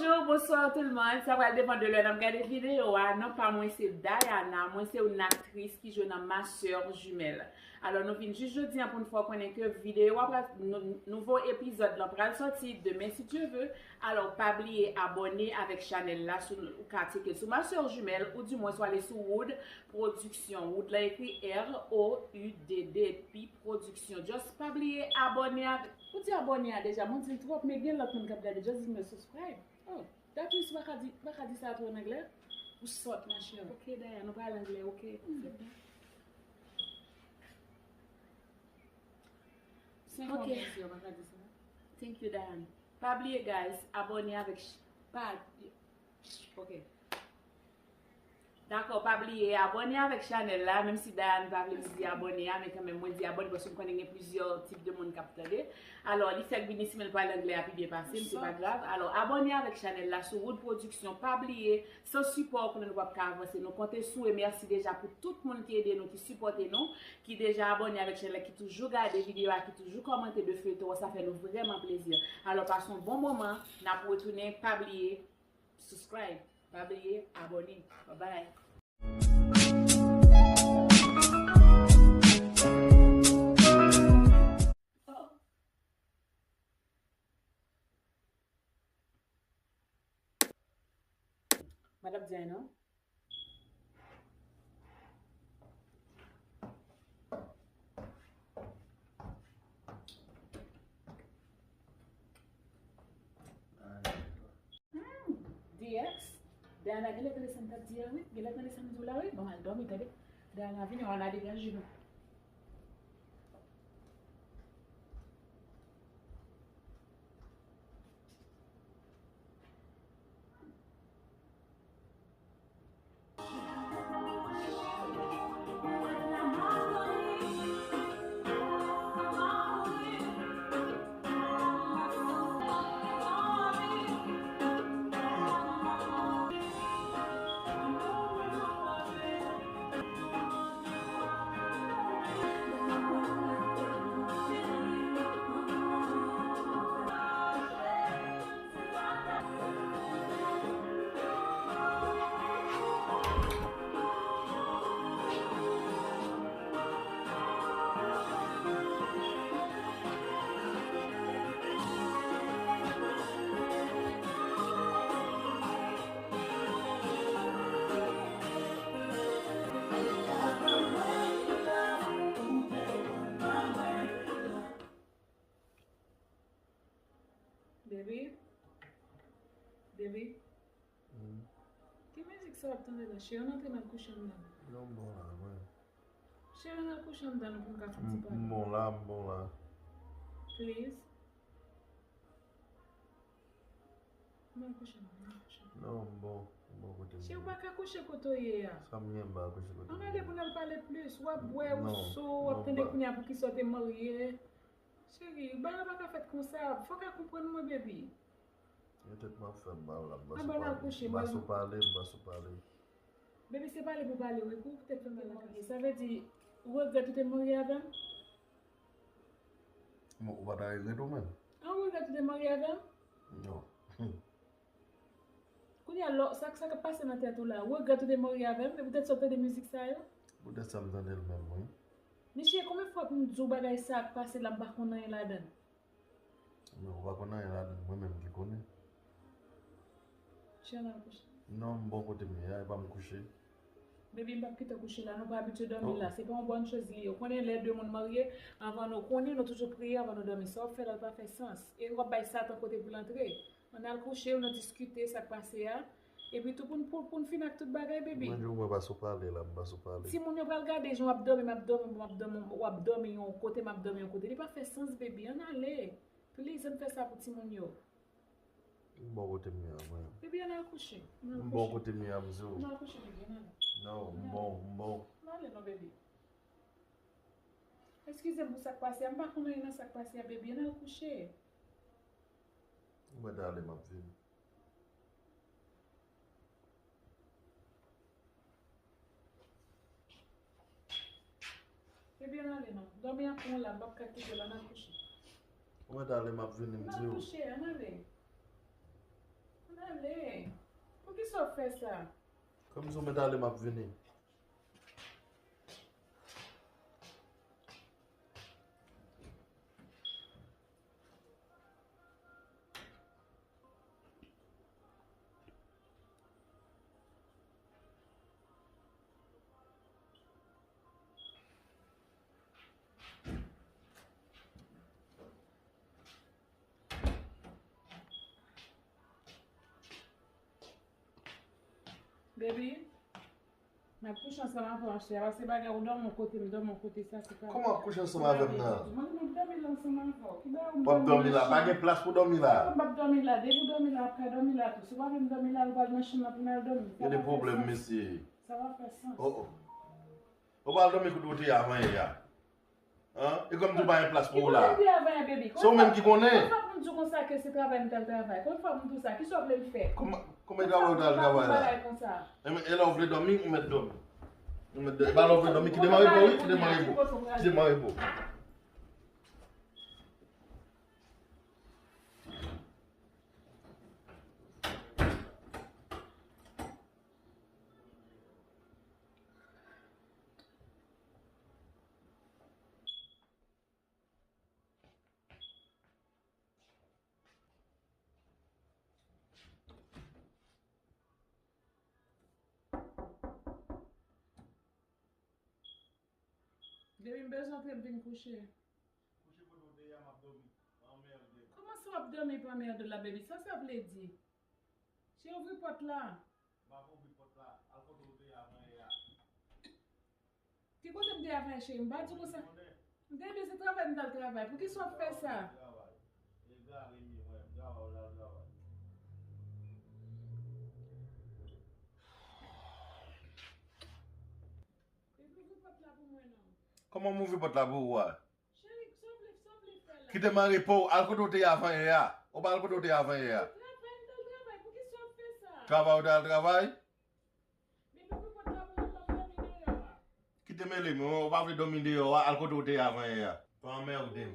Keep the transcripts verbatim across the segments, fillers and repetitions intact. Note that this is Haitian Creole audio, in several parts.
Bonjour, bonsoir tout le monde. Sa pral depann de lè n ap gade videyo a. Non pa mwen se Diana. Mwen se yon aktris ki jwe nan Ma Sœur Jumelle. Alò, nou vin jis jodi an pou n fè w konnen ke videyo a pral, nou, nouvo epizòd lan pral sòti demen si Dye ve. Alò, pa bliye abòne avèk chanèl la sou, ou ka tcheke l sou Ma Sœur Jumelle, ou dimwens w ale sou Wood Production. Wood la ekri R O U D D, pi Production. Just pa bliye abòne avèk, ou di abòne a deja, mwen di l twòp, men gen lòt moun k ap gade, just di mwen subscribe. Oh, that means ou pa ka di, ou pa ka di sa tou an anglè? Ou sòt, ma chère. Ok, Diane, nou pral anglè, ok? Se bon. Senk mwa Ok. Mèsi, ou pa ka di sa. Thank you, Diane. Pa bliye, guys, abòne avèk ch-, pa, ok. Dakò, pa bliye abòne avèk chanèl la, menm si Diane pa vle m di abòne a, men kanmenm mwen di abòne paske m konnen gen plizyè tip de moun k ap tande. Alò, li fèk vini, si men l pale anglè a pi byen pase m, se pa grav. Alò, abòne avèk chanèl la sou Wood Production. Pa bliye, san sipò w konnen nou p ap ka avanse. Nou konte sou ou e mèsi deja pou tout moun ki ede nou, ki sipòte nou, ki deja abòne avèk chanèl la, ki toujou gade videyo a, ki toujou kòmante de feyton an, sa fè nou vrèman plezi. Alò, pase yon bon moman, n ap retounen, pa bliye, subscribe, pa bliye abòne. Bye bye. Mwen t ap di a non. Hmm, D X, Diana genlè tande sa m t ap di a wi, genlè tande sa m di w la wi, ban m al dòmi tande. Diana vini, ann al degaje nou. Baby, baby. Hmm. Ki mizik sa w ap tande la? Cheri, ann antre n al kouche anndan. Non, m bon la, mwen. Cheri, ann al kouche anndan nou pou n ka fè yon ti pale. M bon la, m bon la. Please. Ann al kouche anndan, ann al kouche. Non, m bon, m bon kote m ye. Cheri, ou pa ka kouche kote w ye a. Sa m gen, m pa kouche kote m ye. Ann ale pou n al pale plis. W ap bwè, ou so, w ap tande kounye a poukisa w te marye. Cheri, bagay la pa ka fèt konsa. Fò w ka konprann mwen, baby. Gen tèt m ap fè m mal la, m pa sou pale. M pa sou pale, m pa sou pale. Baby, se pale pou pale, wi, pou tèt fè m mal la. Sa vle di, ou regrèt ou te marye avè m? Bon, ou pa ta regrèt ou menm? An, ou regrèt ou te marye avè m? Non. Kounye a, lò, sa, sa k ap pase nan tèt ou la? Ou regrèt ou te marye avè m? E poutèt sa w tande mizik sa yo? Poutèt sa m tande l menm, wi. Michie, konbyen fwa pou m di w bagay sa k pase la, m pa konn anyen ladan l? Men ou pa konn anyen ladan l, mwen menm ki konnen. Cheri, ann al kouche. Non, m bon kote m ye a, e pa m kouche. Baby, m p ap kite w kouche la, nou pa abitye dòmi la. Se pa yon bòn choz li ye. Ou konnen lè de moun marye, anvan nou konnen, nou toujou priye anvan nou dòmi. Sa w ap fè la, l pa fè sans. E w ap bay Satan kote pou l antre. Ann al kouche, nou diskite sa k pase a. Epi tou pou n, pou, pou n fin ak tout bagay, baby. Mwen di w, mwen pa sou pale la, m pa sou pale. Timoun yo pral gade jan w ap dòmi, m ap dòmi, w ap dòmi, w ap dòmi yon kote, m ap dòmi yon kote. Li pa fè sans, baby. Ann ale. Please, ann fè sa pou timoun yo. M bon kote m ye a, mwen. Baby, ann al kouche. M bon kote m ye a, m di w. Ann al kouche, baby, ann ale. Non, m bon, m bon. Ann ale non, baby. Eskize m pou sa k pase a. M pa konn anyen nan sa k pase a, baby. Ann al kouche. Mwen ta ale, m ap vini. Ebyen, ann ale non. Dòmi ap pran w la, m p ap ka kite w la, ann al kouche. Mwen ta ale, m ap vini, m di w. Ann al kouche, ann ale. Ann ale. Ale. Poukisa w fè sa? Kòmsi w mèt ale, m ap vini. Baby, m ap kouche ansanm avè w aswè a, paske bagay ou dòmi yon kote, m dòmi yon kote, sa se pa... Kòman w ap kouche ansanm avè m nan? Mwen, m ap dòmi la ansanm avè w. Ki bagay ou... W ap dòmi la, pa gen plas pou dòmi la. Kòman m ap dòmi la? Depi w dòmi la, w ap ka dòmi la tou. Si w pa vle m dòmi la, nou pral nan chanm nan pou n al dòmi. Gade pwoblèm, mesye. Sa pa fè sans. Oh, oh. Ou pral dòmi kote w te ye avan yè a. Hein? E kòm tou pa gen plas pou ou la. Ki kote m te ye avan yè, baby? Se ou menm ki konnen. Konbyen fwa pou m di w konsa ke se travay m t al travay? Konbyen fwa pou m di w sa? Kisa w vle m fè? Kòman, kòman travay ou t al travay la? Konsa pou m bagay konsa. E men, e lè w vle dòmi, ou mèt dòmi. Ou mèt dòmi. E ba lè w vle dòmi, kite m an repo, wi, kite m an repo. Kite m an repo. Depi m bezwen antre, m vin kouche. Kouche kote w te ye a, m ap dòmi. Pa anmède m. Kòman sa w ap dòmi pa anmède w la, baby? Sa sa vle di? Cheri, ouvri pòt la. M ap ouvri pòt la. Al kote w te ye avan yè a. Ki kote m te ye avan yè, cheri? M pa di w konsa. Baby, se travay m t al travay. Poukisa w ap fè sa? Travay. Egare m ye, mwen. M travay, w t al travay. Baby, ouvri pòt la pou mwen, non. Kòman m ouvri pòt la pou ou a? Cheri, sa w vle, sa w vle fè la? Kite m an repo, al kote w te ye avan yè a. Ou pa al kote w te ye avan yè a. Travay, m t al travay, poukisa w ap fè sa? Travay ou te al travay? Baby, ouvri pòt la pou mwen, m p ap dòmi deyò a. Kite m ale, men ou pa vle dòmi deyò a, al kote w te ye avan yè a. Pa anmède m.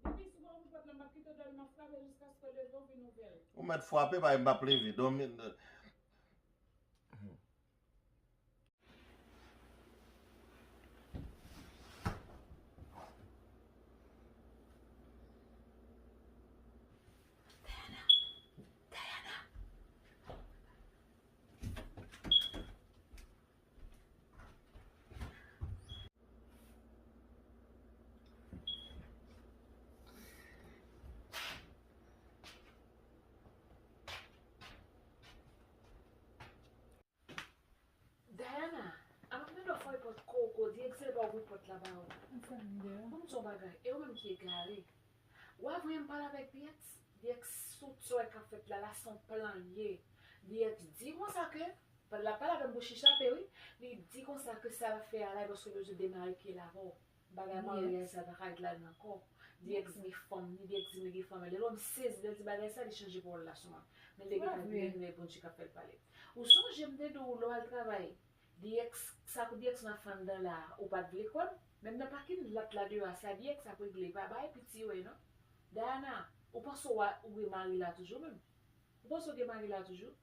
Baby, si w pa ouvri pòt la, m ap kite w dòmi, m ap frape jiskaske w leve, w vin ouvè l. Ou mèt frape, paske m p ap leve, dòmi. Diana, a m ap mande w fè yon pòt koko, D X se pa ouvri pòt la ba ou. Ansanm de. Ban m di w yon bagay, e ou menm ki egare. Ou a voye m pale avèk D X? D X, tout sa w wè k ap fèt la, la se yon plan l ye. D X di konsa ke, l ap pale avè m bouch li chape, wi. Li di konsa ke sa l ap fè a la, e paske l bezwen demare pye l avè w. Bagay maryaj sa pa ka ret la nan kò. D X gen fanm ni, D X di m li gen fanm. Lè l wè m sezi, lè l di bagay sa, li chanje pawòl la sou mwen. Men l te gentan di m, men Bondye k ap fè l pale. Ou sonje m te di w lè w al travay, D X, sa pou D X nan fann dan la, ou pa t vle kwè m? Menm nan pakin lat la deyò a, sa D X ap regle, pa bay piti yo, non. Diana, ou panse w a, ou gen mari la toujou menm? Ou panse w gen mari la toujou?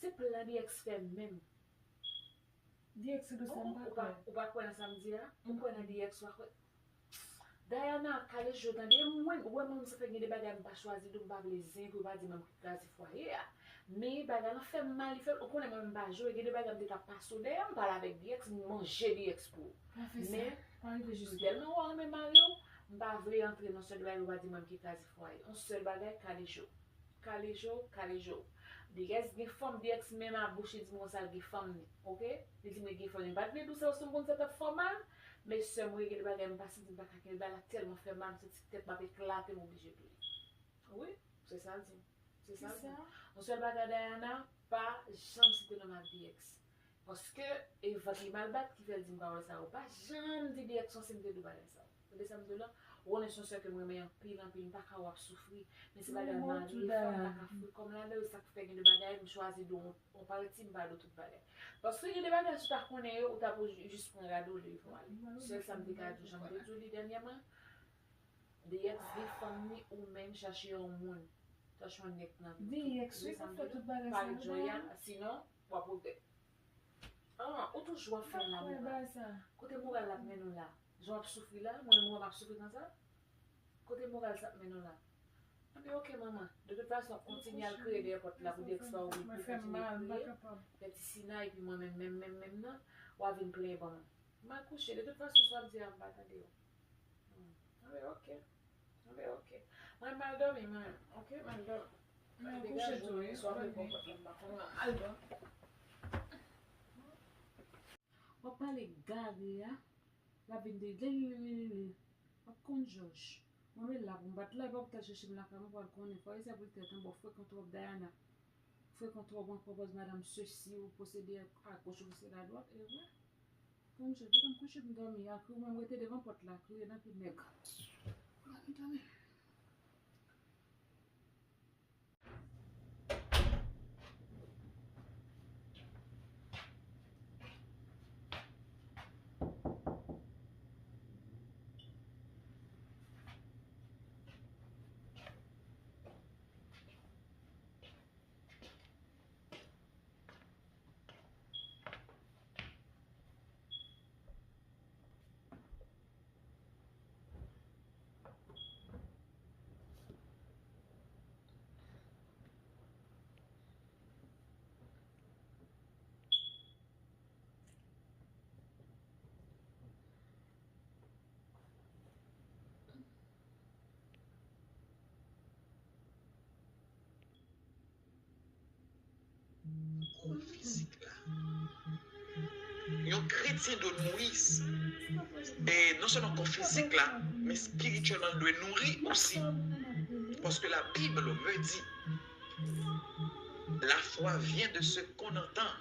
Se plan D X fè menm. D X se pou sa m pa kwè. Ou pa kwè nan sa m di a? M kwè nan D X, ou pa kwè? Diana, kale je w tande. Mwen, ou wè mwen, sa fè gen de bagay m pa chwazi di w, m pa vle zen pou yo pa di mwen m ki kraze fwaye a. Men bagay lan fè m mal, li fè, ou konnen mwen m pa jwe, gen de bagay m te ka pase w dèyè, m pale avèk D X, m manje D X pou ou. Men, m tèlman wè w renmen mari w, m pa vle antre nan sèl bagay pou yo pa di mwen m ki kraze fwaye. Yon sèl bagay, kale je w. Kale je w, kale je w. D X gen fanm, D X menm a bouch li di m konsa l gen fanm ni, oke? Li di m li gen fanm ni. M pa t vle di w sa paske m konn sa t ap fè w mal, men sè m, wi, gen de bagay m pa santi m pa ka kenbe, bagay la tèlman fè m mal, m santi tèt m ap eklate, m oblije pliye. Wi, se sa l di m. Se sa l di m. Yon sèl bagay, Diana, pa janm site non m ak D X. Paske e vant li mal bat ki fè l di m pawòl sa yo. Pa janm di D X yon si m te di w bagay sa yo. Tande sa m di w la? Ou konnen se yon sè ke m renmen anpil, anpil, m pa ka wè w ap soufri. Men se bagay mari e fanm, m pa ka foure kò m ladan l, sa k fè gen de bagay m chwazi di w yon, yon pati, m pa di w tout bagay. Paske gen de bagay si w ta konnen yo, ou ta pou jis pran rad ou leve w ale. Sèl sa m te ka di w, jan m te di w li dènyèman, Diyèks, gen fanm ni ou menm chache yon moun. Chache yon nèg nan vi w. Diyèks, wi, k ap fè tout bagay sa yo. Sinon, w ap regrèt. Ah, ou toujou ap fè m la, moral. Kote moral la ap mennen w la? Jan w ap soufri la, mwen menm m ap soufri konsa? Kote moral sa ap mennen w la? Anben, oke, manman. De tout fason, w ap kontinye al kriye dèyè pòt la pou diyèks pa ouvri, pou kontinye kriye. Fè ti Sina, epi mwen menm, menm, menm, menm nan, w a vin plenyen ban mwen. M al kouche. De tout fason, sa w ap di a, m pa tande w. Hmm. Anben, oke. Anben, oke. Mwen, m al dòmi, mwen. Oke, m al dòmi. M al kouche tou, wi. Swa mwen pran pòt la, m pa konn nan. Al dòmi. W ap pale gare a, l ap vin di li, li, li, li, li. W ap konn jòj. Mwen, men la pou m bat la, epa pou t al chèche m lakay mwen, pou al konnen. Fò Esè pou l tèt anba w, frekan twòp, Dayana. Frekan twòp, w ap pran pòz madanm sesi, ou posede a goch, ou posede a dwat, e vre. Konn jòj, detan m kouche m dòmi, a kriye, mwen rete devan pòt la, kriye nan pye nèg. Mwen tande. Kò fizik la. Yon kretyen dwe nouri, e non sèlman kò fizik la, men espirityèlman l dwe nouri osi. Paske la Bible me dit, la foi vient de ce qu'on entend.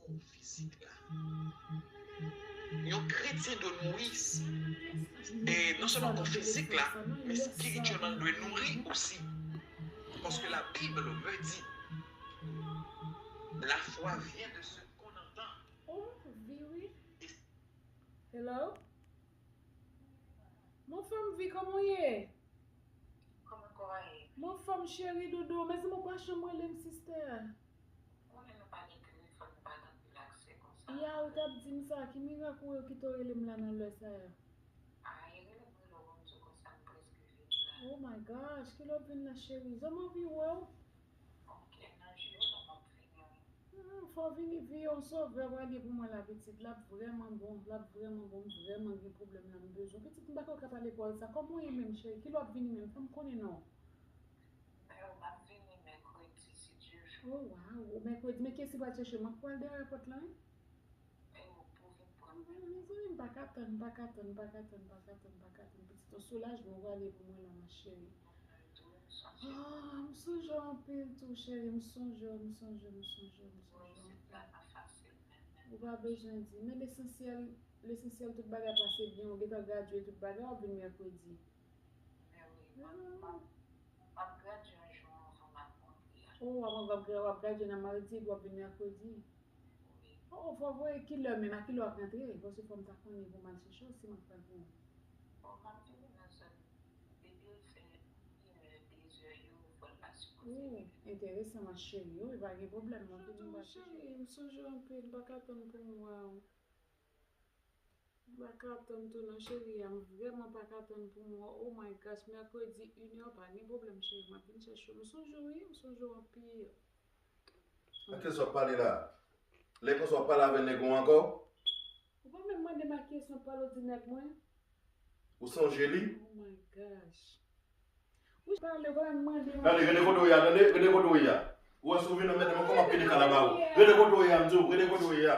Kò fizik la. Yon kretyen dwe nouri, e non sèlman kò fizik la, men espirityèlman l dwe nouri osi. Paske la Bible me dit, la foi vient de ce qu'on entend. Oh, Vi, wi. Hello? Mon fanm, Vi, kòman w ye? Kòman kò a ye? Mon fanm, cheri, doudou, mezanmi, ou pa janm rele m, sister. Konnen nou pa gen telefòn, nou pa gen anpil aksè konsa. Ya, ou t ap di m sa, ki mirak ou yo ki te rele m la nan lè sa a? Ah, e rele m, rele w, m di w konsa, m prèske vini la. Oh my gosh, kilè w ap vin la, cheri? Jan m anvi wè w. Ok, nan jou yo la, m ap vini, wi. Hmm, fò w vini, Vi, yon sovè pral gen pou mwen la, pitit. L ap vrèman bon, l ap vrèman bon, m vrèman gen pwoblèm la, m bezwen. Pitit, m pa kwè w ka pale pawòl sa. Kòman w ye menm, cheri? Kilè w ap vini menm? Fè m konnen non. Mè m ap vini mèkredi, si Dye vle. Oh, wow! Ou mèkredi, men kiyès ki pral chèche m? M ap pral dèyè pòt la, wi. E ou pou vin pran m. Mezanmi, m pa ka tann, m pa ka tann, m pa ka tann, m pa ka tann, m pa ka tann. Pitit, yon soulajman ou prale pou mwen la, ma chérie. Ah, m sonje w anpil tou, cheri, m sonje w, m sonje w, m sonje w, m sonje w anpil. Ou pa bezwen di, men lesansyèl, lesansyèl tout bagay pase byen, ou gentan gradye tout bagay, w ap vin mèkredi. Mèkredi, m ap, m ap gradye yon jou anvan m ap rantre a. Oh, w ap, w ap gra-, w ap gradye nan madi epi w ap vin mèkredi. Wi. Oh, fò w voye kilè menm, a kilè w ap rantre? Paske fò m ta konnen pou m al chèche w si m ap pran pou ou. Bon, m ap vini nan zòn, depi l fè inè, dezè yo, fò l pa sipoze rive. Oh, enteresan, ma chérie. Wi, pa gen pwoblèm, m ap vini, m ap chèche w. Cheri, m sonje w anpil, m pa ka tann pou m wè w. M pa ka tann tou non, cheri a, m vrèman pa ka tann pou m wè w. Oh my gosh, mèkredi, inè, pa gen pwoblèm, cheri, m ap vin chèche w. M sonje w, wi, m sonje w anpil. Ak kiyès w ap pale la? Lè konsa w ap pale avè nèg ou ankò? Ou pa menm mande m ak kiyès m ap pale, w di nèg mwen? Ou sonje li? Oh my gosh. Ou pale, ou pa menm mande m. Tande, rete kote w ye a, tande, rete kote w ye a. Ou wè si w vin anmède mwen, kòman m ap kite kalaba ou? Rete kote w ye a, m di w, rete kote w ye a.